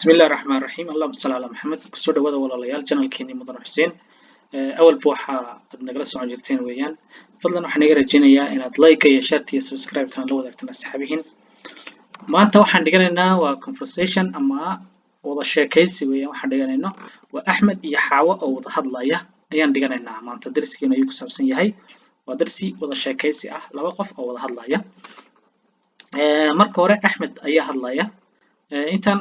Bismillahi Raxmaan Raxiim. Allahuma salli calaa Maxamed. Kusoo dhawaada, walaalayaal, channelkeeni Mudan Xuseen. Awalba waxa aad nagala socon jirteen weeyaan. Fadlan waxaan iga rajaynayaa inaad like iyo shareta iyo subscribe-kana la wadaagtaan asxaabihiin. Maanta waxaan dhiganaynaa waa conversation ama wada sheekaysi weeyaan. Waxaan dhiganayno waa Axmed iyo Xaawo oo wada hadlaya ayaan dhiganaynaa maanta. Darsigeena ayuu ku saabsan yahay. Waa darsi wada sheekaysi ah, laba qof oo wada hadlaya. Marka hore Axmed ayaa hadlaya. Intaan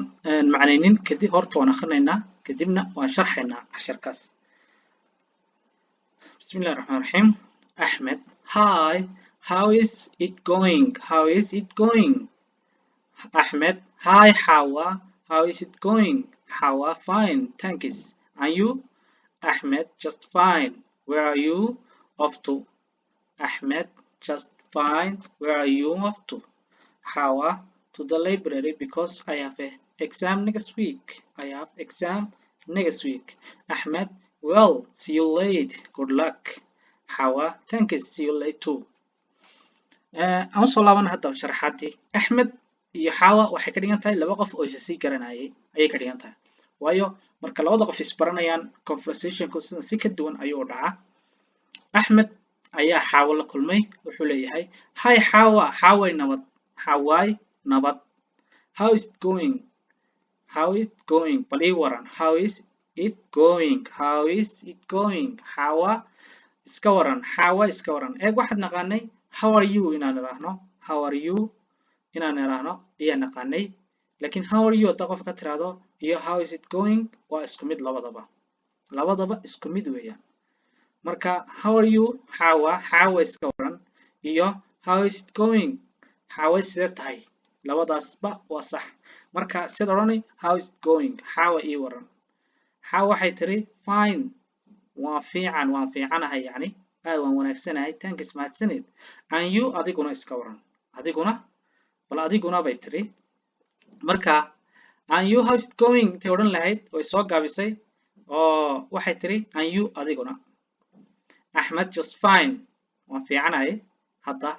macnaynin kadib, horta waan akrinaynaa, kadibna waan sharxaynaa casharkaas. Bismillahi Raxmaan Raxiim. Axmed: Hi, how is it going? How is it going? Axmed: Hi Xawa, how is it going? Xawa: Fine, thanks, and you? Axmed: Just fine. Where are you off to? Axmed: Just fine. Where are you off to? Xawa: To the library because I have a exam next week. I have exam next week. Ahmed: Well, see you late. Good luck. Hawa: Thanks, see you late too. Aan soo laabana hadda sharaxaadii. Axmed iyo Xawa waxay ka dhigan tahay laba qof oo isa sii garanayay ayay ka dhigan tahay, waayo marka labada qof isbaranayaan, conversationku sida si ka duwan ayuu u dhacaa. Axmed ayaa Xaawo la kulmay. Wuxuu leeyahay: "Hi Xawa." Xaaway nabad, Xawaay nabad. "How is it going? How is it going?" Bal ii waran. "How is it going? How is it going?" Xawa iska waran, Xawa iska waran. Eeg, waxaad naqaanay "How are you" inaan idhaahno. "How are you" inaan idhaahno ayaa naqaanay, laakiin "How are you" haddaa qof ka tiraahdo iyo "How is it going" waa isku mid labadaba, labadaba isku mid weeyaan. Marka "How are you Xawa?" Xawa iska waran, iyo "How is it going?" Xawa sidee tahay, labadaasba waa sax. Marka sida odhanay: "How is it going?" Xaawa ii waran. Xaawa waxay tiri: "Fine," waan fiican, waan fiicanahay, yacni aad waan wanaagsanahay. "Thanks," mahadsanid. "And you?" Adiguna iska waran, adiguna bal, adiguna bay tiri. Marka "And you, how is it going?" intay odhan lahayd, way soo gaabisay oo waxay tiri: "And you?" Adiguna. Axmed: "Just fine," waan fiicanahay hadda.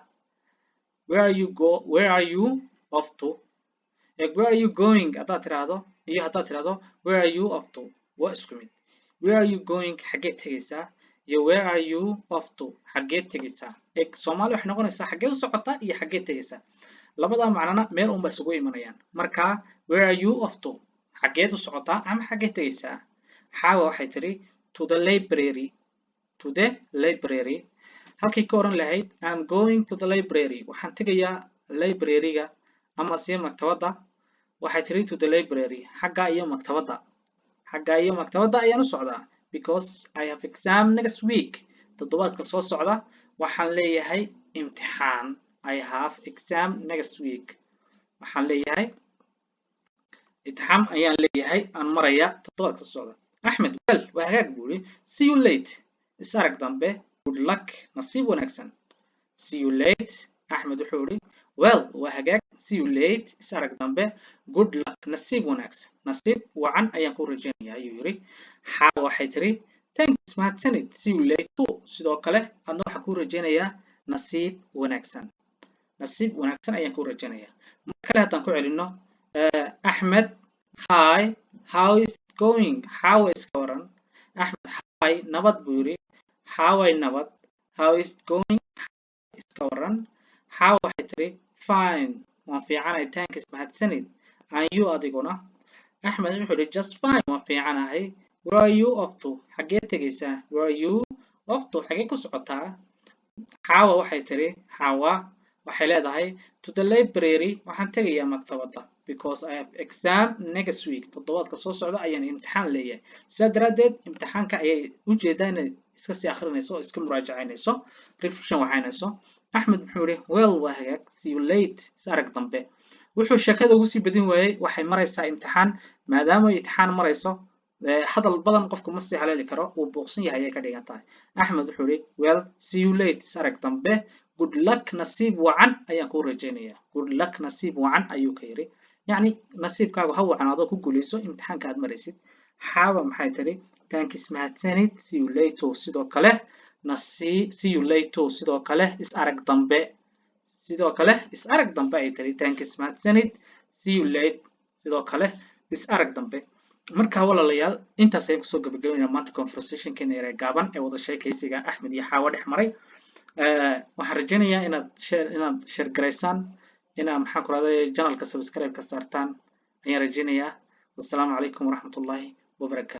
"Where are you go? Where are you off to?" "Where are you going?" haddaad tiraahdo iyo haddaad tiraahdo "Where are you off to?" waa isku mid. "Where are you going?" Xaggee tegaysaa, iyo "Where are you off to?" Xaggee tegaysaa. Soomaali waxay noqonaysaa xaggee u socotaa iyo xaggee tegaysaa. Labada macnona meel unba isugu imanayaan. Marka "Where are you off to?" Xaggeed u socotaa ama xaggee tegaysaa? Xaawa waxay tiri: "To the library." "To the library." Halkay ka oran lahayd "I'm going to the library," waxaan tegayaa library-ga ama sie maktabadda, waxay tiri "To the library," xagga iyo maktabadda, xagga iyo maktabadda ayaan u socdaa. "Because I have exam next week." Toddobaadka soo socda waxaan leeyahay imtixaan. "I have exam next week." Waxaan leeyahay imtixaan ayaan leeyahay, aan maraya toddobaadka soo socda. Axmed: "Well," waa hagaag buu yidhi. "See you late," is arag dambe. "Good luck," nasiib wanaagsan. "See you late." Axmed wuxuu yidhi: "Well," waa hagaag. "See you late," is arag dambe. "Good luck," nasiib wanaagsan, nasiib wacan ayaan ku rajaynaya ayuu yidhi. Xaawa waxay tiri: "Thanks," mahadsanid. "See you late too," sidoo kale adna waxaan ku rajaynayaa nasiib wanaagsan, nasiib wanaagsan ayaan ku rajaynayaa. Mar kale haddaan ku celino: Axmed: "Hi, how is it going?" Xaawa iska waran. Axmed: "Hi," nabad buu yidhi. Xaaway nabad. "How is it going?" Iska waran. Xaawa waxay tiri: "Fine," waan fiicanahay. "Thanks," mahadsanid. "And you?" Adiguna. Axmed wuxuu yidhi: "Just fine," waan fiicanahay. "Where are you off to?" Xaggee tegaysaa? "Where are you off to?" Xaggee ku socotaa? Xaawa waxay tiri, Xaawa waxay leedahay: "To the library," waxaan tegayaa maktabadda. "Because I have exam next week." Toddobaadka soo socda ayaan imtixaan leeyahay. Sidaa daraaddeed imtixaanka ayay ujeedaa inay iska sii akhrinayso oo iska muraajacaynayso, revision waxaynayso. Axmed muxuu yidhi? "Well," waa hagaag. "See you late," is arag dambe. Wuxuu sheekada ugu sii badin waayey, waxay maraysaa imtixaan. Maadaama ay imtixaan marayso, hadal badan qofku ma sii haleeli karo, wuu buuqsan yahay ayay ka dhigan tahay. Axmed wuxuu yidhi: "Well, see you late," is arag dambe. "Good luck," nasiib wacan ayaan kuu rajaynayaa. "Good luck," nasiib wacan ayuu ka yidhi, yacni nasiibkaagu ha wacan adoo ku guuleyso imtixaanka aad maraysid. Xaawa maxay tiri? "Thanks," mahadsanid. "See you later," sidoo kale nasi "See you later," sidoo kale is arag dambe, sidoo kale is arag dambe ay tiri. "Thanks," mahadsanid. "See you late," sidoo kale. Is arag dambe. Marka walaalayaal, intaas ayaan kusoo gabagabaynaa maanta conversationkeena yaree gaaban ee wada sheekaysiga Axmed iyo Xaawo dhex maray. Waxaan rajaynayaa inaad share garaysaan, inaad, maxaan ku rahday, channelka subscribe ka saartaan ayaan rajaynayaa. Wassalaamu calaykum waraxmatullaahi wabarakaatu.